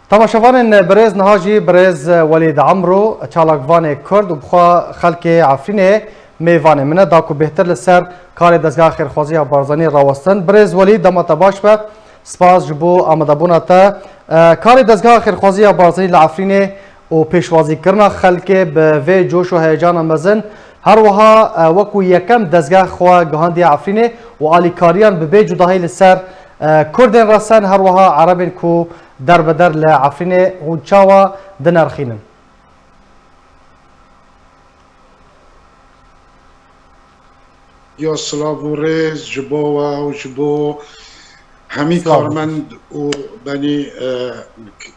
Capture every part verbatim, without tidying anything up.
Temaşevanên birêz, niha jî birêz Welîd Emro, çalakvanê Kurd û bixwe xelkê Efrînê mêvanê min e, da ku bêhtir li ser karê Dezgeha Xêrxwazî ya Barzanî rawestin. Birêz Welîd, dema te baş be, spas ji bo amadebûna te. E, karê Dezgeha Xêrxwazî ya Barzanî li Efrînê û pêşwazîkirina xelkê bi vê coş û heyecana mezin, her wiha, e, wekû yekem dezgeh xwe gihandiye Efrînê û alîkariyan bi bê cudahî li ser, e, Kurdên resen, her wiha Erebên ku derbeder li Efrînê hûn çawa dinerxînin? Ya silav û rêz ji bo we û ji bo hemî Silav. karmend û benî, e,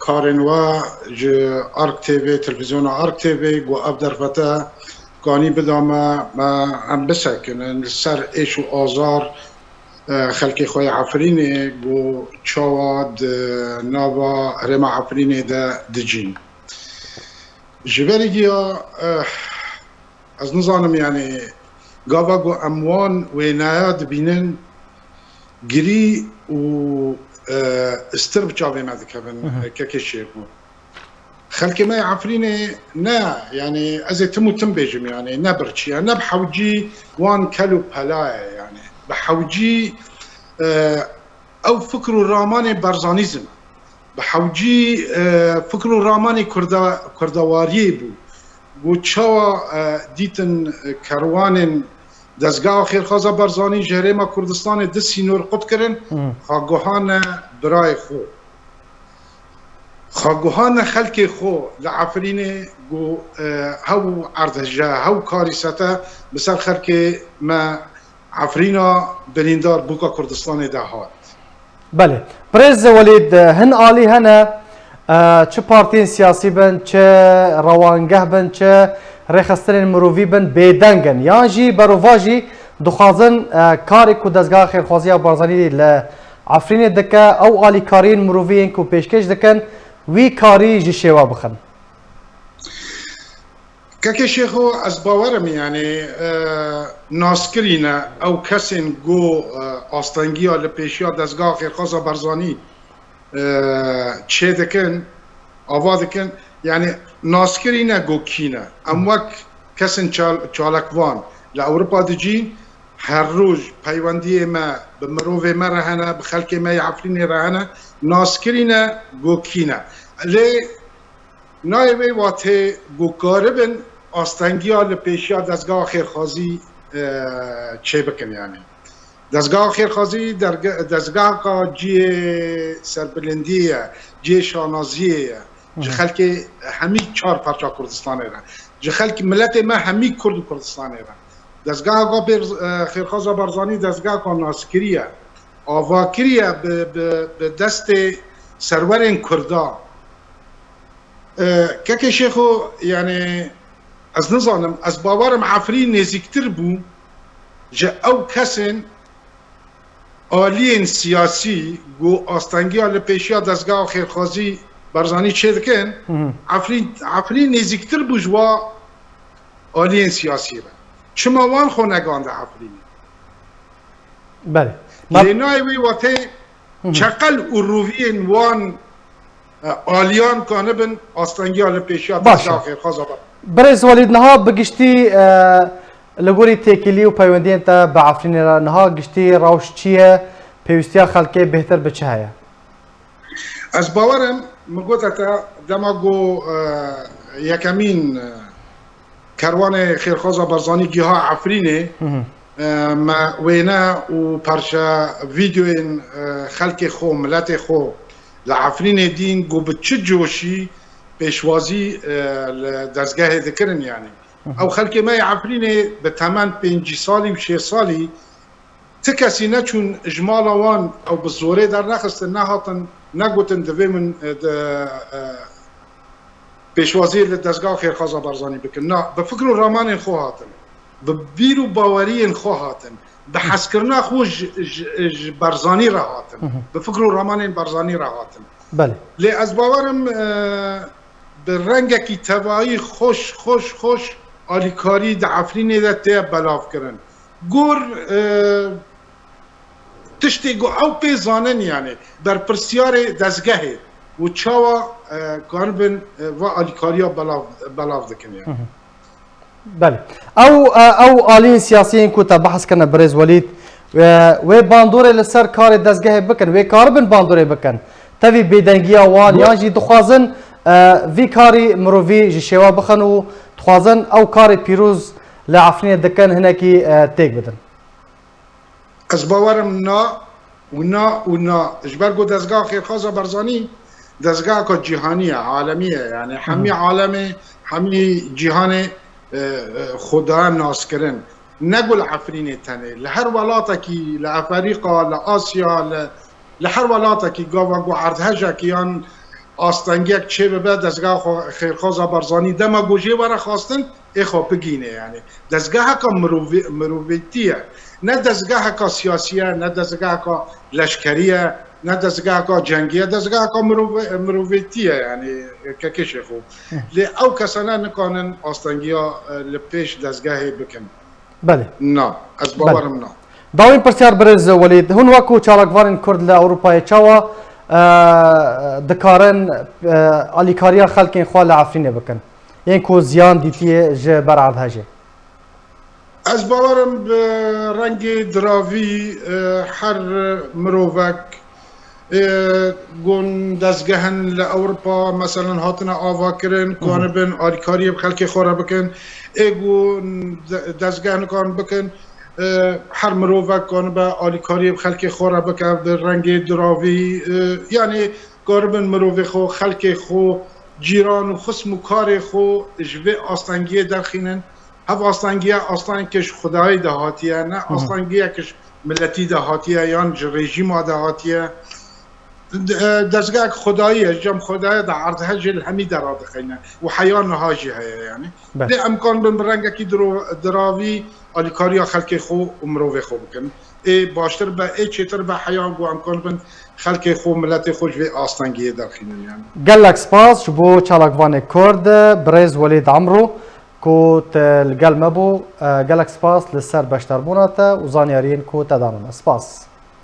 karên we ji Ark T V, televîzyona Ark T V, ku ev derfete kanî bida me, me em bisekinin li ser êş û azar, e, xelkê xwe yê Efrînê, ku çawa di nava herêma Efrînê de dijîn. Ji ber giya, eh, ez nizanim, yani, gava ku em wan wêneya dibînin, girî û, eh, stir bi çavê me dikevin, Mhm. eh, kekê Şêxo. Xelkê me yê Efrînê ne, yani, ez ê tim û tim bêjim, yani, ne birçî ye, ne bi hewcî wan kel û pela ye, yani, bi hewcî, eh, ew fikr û ramanê Barzanîzm, bi hewcî, e, fikr û ramanê Kurda-, Kurdawariyê bû. Ku çawa, e, dîtin, e, kerwanên Dezgeha Xêrxaza Barzanî ji Herêma Kurdistanê di sînor qut kirin, Hmm. xwe guhane birayê xwe. Xwe guhane xelkê xwe li Efrînê ku, e, hew erdhije, hew karîsete bi ser xelkê me Efrîna birîndar bûka Kurdistanê de hat. Belê. Birêz Welîd, hin alî hene, e, çi partiyên siyasî bin, çi rewangeh bin, çi rêxistinên mirovî bin, bêdeng in. Yan jî berovajî dixwazin, e, karê ku Dezgeha Xêrxwaziya Barzanî li Efrînê dike, ew alîkariyên mirovî yên ku pêşkêş dikin, wî karî ji şêwe bixin. Kekê Şêxo, ez bawerim, yani, e, naskirîne ew kesên ku, e, astengiya li pêşiya Dezgeha Xêrxaza Barzanî, e, çêdikin, ava dikin, yani, naskirîne ku kî ne. Em wek kesên çal-, çalakvan li Ewropa dijîn, her roj peywendiyê me bi mirovê me re hene, bi xelkê me yê Efrînê re hene, naskirîne ku kî ne. Lê Nayê wê watê ku karibin astengiya li pêşiya Dezgeha Xêrxwazî, e, çêbikin, yani. Dezgeha Xêrxwazî derge-, dezgeheka cihê serbilindiyê ye, cihê şanaziyê ye. Ji Hı hı. xelkê hemî çar parça Kurdistanê re. Ji xelk miletê me hemî Kurd û Kurdistanê re. Dezgeheka Bêr-, e, Xêrxwaza Barzanî dezgeheka naskirî ye. Avakirî ye bi, bi, bi destê serwerên Kurda. E, Kekê Şêxo, yani, ez nizanim, ez bawerim Efrîn nêzîktir bû ji ew kesên aliyên siyasî ku astengiya li pêşiya Dezgeha Xêrxwazî Barzanî çêdikin, Hı hı. Efrîn, Efrîn nêzîktir bû ji wa aliyên siyasî re. Çima wan xwe negande Efrînê? Belê. Lê nayê wê watê Hı hı. çeqel û rûviyên wan, e, aliyan kanibin astengiya li pêşiya Baş e. Dezgeha Xêrxwaza Barzanî. Birêz Welîd, niha bi giştî, e, li gorî têkilî û peywendiyên te bi Efrînê re niha giştî rewş çi ye? Pêwîstiya xelkê bêhtir bi çi heye? Ez bawer im, min gote te dema ku, e, yekemîn, e, kerwanê Xêrxwaza Barzanî giha Efrînê, Hı hı. e, me wêne û parça vîdeoyên, e, xelkê xwe, miletê xwe li Efrînê dîn ku bi çi coşî pêşwazî, e, li dezgehê dikirin, yanî. Hı hı. Ew xelkê me yê Efrînê bi temen pêncî salî û şêst salî ti kesî neçûn ji mala wan, ew bi zorê dernexistin, nehatin, negotin, divê min, e, di, e, pêşwaziyê li dezgeha Xêrxaza Barzanî bikin. Na, bi fikr û ramanên xwe hatin. Bi bîr û baweriyên xwe hatin. Bi hezkirina xwe ji, ji, ji Barzanî re hatin. Hı hı. Bi fikr û ramanên Barzanî re hatin. Belê. Lê ez bawer im, e, bi rengekî tevayî xweş, xweş, xweş alîkarî di Efrînê de tê belavkirin. Gor, e, tiştê ku ew pê zanin, yanî berpirsiyarê dezgehê, û çawa e, karibin e, va alîkariya belav, belav dikin yani. Belê. Ew, e, ew aliyên siyasiyên ku te behs kirine birêz Welîd, e, wê bandorê li ser karê dezgehê bikin, wê karibin bandorê bikin. Tevî bêdengiya wan yan jî dixwazin e, vî karî mirovî ji şêwe bixin û dixwazin ew karê pîroz li Efrînê dikin hinekî e, têk bidin. Ez bawerim na û na û na. Ji ber ku dezgeha Xêrxaza Barzanî dezgeheka cîhanî ye, alemî ye. Yani hemî alemê, hemî cîhanê e, e, xwe daye naskirin. Ne ku li Efrînê tenê. Li her welatekî, li Aferîqa, li Asya, li, li her welatekî gava ku erdhejek yan astengiyek çêbibe, dezgeha xwe-, Xêrxaza Barzanî dema ku jê were xwastin, ê xwe bigîne yani. Dezgeheka mirovî-, mirovîtî ye. Ne dezgeheka siyasî ye, ne dezgeheka leşkerî ye, ne dezgeheka cengî ye, dezgeheka mirov-, mirovîtî ye yani kekê Şêxo. Lê ew kesane nikanin astengiya e, li pêş dezgehê bikin. Belê. Na, ez bawerim na. Dawîn pirsyar birêz Welîd, hûn wekû çalakvanên Kurd li Ewropayê çawa e, dikarin e, alîkariya xelkên xwe li Efrînê bikin? Yên ku ziyan dîtiye ji ber erdhejê. Ez bawerim bi rengê diravî e, her mirovek e, gon dezgehin li Ewropa meselen hatine avakirin, kanibin alîkariyê bi xelkê xwe re bikin. Ê gon de-, dezgeh nikan bikin, e, her mirovek kanibe alîkariyê bi xelkê xwe re bike bi rengê diravî. E, yanî karibin mirovê xwe, xelkê xwe, cîran û xism û karê xwe ji vê astengiyê derxînin. Hev astengiye astengek ji Xwedayê de hatiye, ne astengiyek ji miletî de hatiye yan ji rejîma de hatiye. De-, e, dezgehek Xwedayî ye, ji cem Xwedayê de erdhejê li hemî dera dixeyne û heya niha jî heye yani. Lê em kanibin bi rengekî diro-, diravî alîkariya xelkê xwe û mirovê xwe bikin. Ê baştir be, ê çêtir be heya ku em kanibin xelkê xwe û miletê xwe ji vê astengiyê derxînin yani. Gelek spas ji bo çalakvanê Kurd, birêz Welîd Emro, ku te li gel me bû. E, gelek spas li ser beşdarbûna te û zanyariyên ku te dane me. Spas.